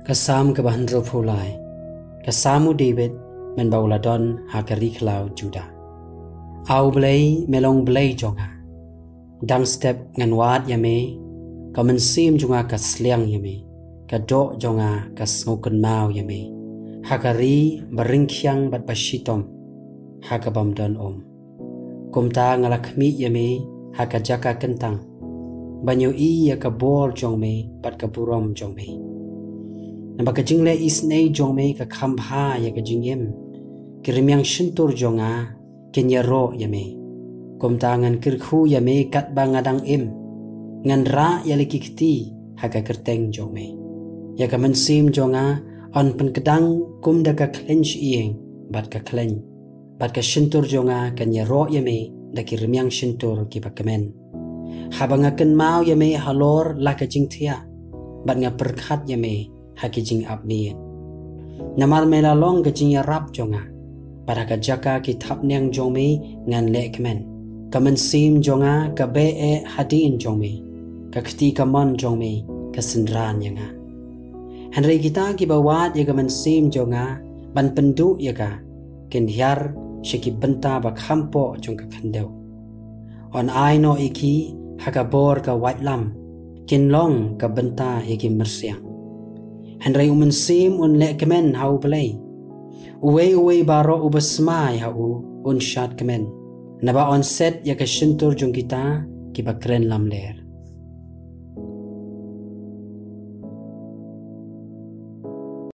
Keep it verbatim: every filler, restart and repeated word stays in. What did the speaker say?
Ka Salm kaba hynriewphew lai. Ka Salm u David, mynba u la don ha ka ri khlaw Juda. A U Blei, me long Blei jong nga. Dang step ngan wad ïa me, ka mynsiem jong nga ka sliang ïa me, ka doh jong nga ka sngewkynmaw ïa me. Ha ka ri ba ryngkhiang bad ba shitom, ha ka bym don um. Kumta nga la khmih ïa me ha ka jaka kyntang, ban ïohi ïa ka bor jong me bad ka burom jong me. Naba ka jingleh isynei jong me ka kham bha ïa ka jingim. Ki rmiang shyntur jong nga kin ïaroh ïa me. Kumta ngan kyrkhu ïa me katba nga dang im. Ngan rah ïa la ki kti ha ka kyrteng jong me. Ïa ka mynsiem jong nga yn pynkdang kum da ka khleiñ shyieng bad ka khleiñ, bad ka shyntur jong nga kan ïaroh ïa me da ki rmiang shyntur kiba kmen. Haba nga kynmaw ïa me halor la ka jingthiah, bad nga pyrkhat ïa me ha ki jingap miet. Namar me la long ka jingïarap jong nga, bad ha ka jaka ki thapniang jong me ngan lehkmen. Ka mynsiem jong nga ka beh eh hadien jong me, ka kti kamon jong me ka synran ïa nga. Hynrei kita kiba wad ïa ka mynsiem jong nga ban pynduh ïa ka, kin hiar sha ki bynta ba kham poh jong ka khyndew. Yn ai noh ïa ki ha ka bor ka waitlam, kin long ka bynta ïa ki myrsiang. Hynrei u mynsiem un lehkmen ha U Blei. Uwei uwei baroh uba smai ha u un shad kmen. Naba yn set ïa ka shyntur jong kita kiba kren lamler.